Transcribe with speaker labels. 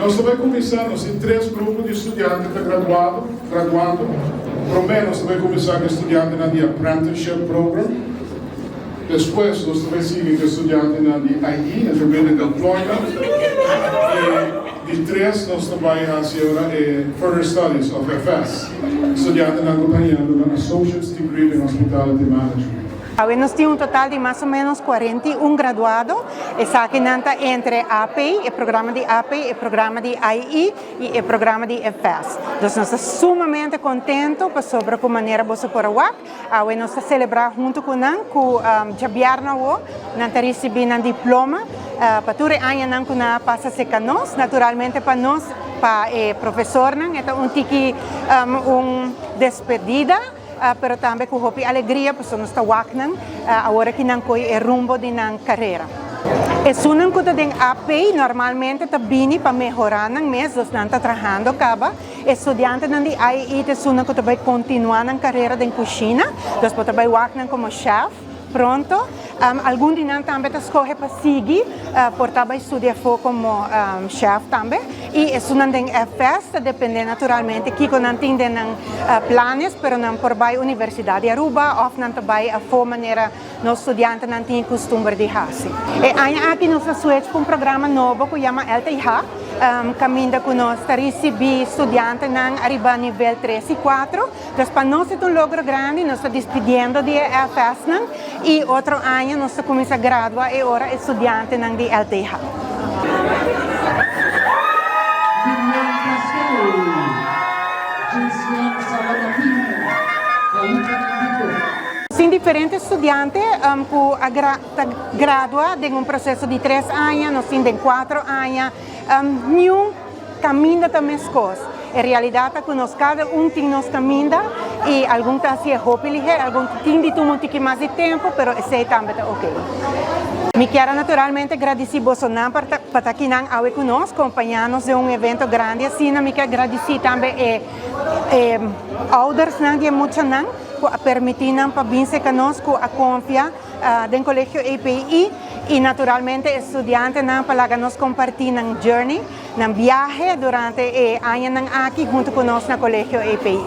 Speaker 1: Nos ta bai kuminsá, nos tin tres grupo di studiante ta graduado, graduando. Promé nos ta bai kuminsá ku e studiantenan di Apprenticeship Program. Despues nos ta bai sigui ku e studiantenan di IE, Intermediate Employment. I di tres nos ta bai hasi ora e Further Studies òf FS, studiantenan ku ta hañando nan Associate's Degree den Hospitality Management.
Speaker 2: Awe nos tin un total di mas o menos 41 graduado. Esakinan ta entre AP, e programa di AP, e programa di IE y e programa di FS. Dus nos ta sumamente contento pasobra cu manera boso por a wak, awe nos ta celebra hunto cu nan cu djabièrnè awo nan ta ricibi nan diploma pa tur e añanan cu nan a pasa cerca nos. Naturalmente pa nos, pa e profesornan e ta un tiki un despedida. Pero tambe ku hopi alegria pasobra nos ta wak nan awor aki nan koe e rumbo di nan karera. Esunnan ku ta den AP normalmente ta bini pa mehorá nan mes, dus nan ta trahando kaba. E studiantenan di IE ta esunnan ku ta bai kontinuá nan karera den kushina, dus bo ta bai wak nan komo chef. Pronto. Algun di nan tambe ta scoge pa sigui por ta bay studia afo como chef tambe. Y esunnan den FS ta depende naturalmente kico nan tin den nan planes, pero nan por bay Universidad di Aruba of nan ta bay afo manera nos studiantenan tin e custumber di haci. E aña aki nos a switch pa un programa nobo cu yama LTH, caminda cu nos ta ricibi studiantenan ariba nivel tres y cuatro. Dus pa nos e ta un logro grandi, nos ta dispidiendo di e FSnan y otro aña nos ta cuminsa gradua e ora e studiantenan di LTH.
Speaker 3: Miriam Pascal, Jesian Salamatino, Alita Nandito.
Speaker 2: Tin diferente studiante cu a ta gradua den un proceso di tres aña, nos tin den cuatro aña, niun Caminda ta mescos. E realidad ta cu nos cada un tin nos caminda y algun ta hacié hopi liher, algun tin di tuma un tiki mas di tempo, pero esey tambe ta ok. Mi kier a naturalmente gradici bosonan pa ta akinan awe cu nos, compaña nos den un evento grandi asina. Mi kier gradici tambe e e oudersnan di e muchanan cu a permiti nan pa bin cerca nos, cu a confia den Colegio EPI y naturalmente e studiantenan pa laga nos comparti nan journey, nan biahe durante e añanan aki hunto cu nos na Colegio EPI.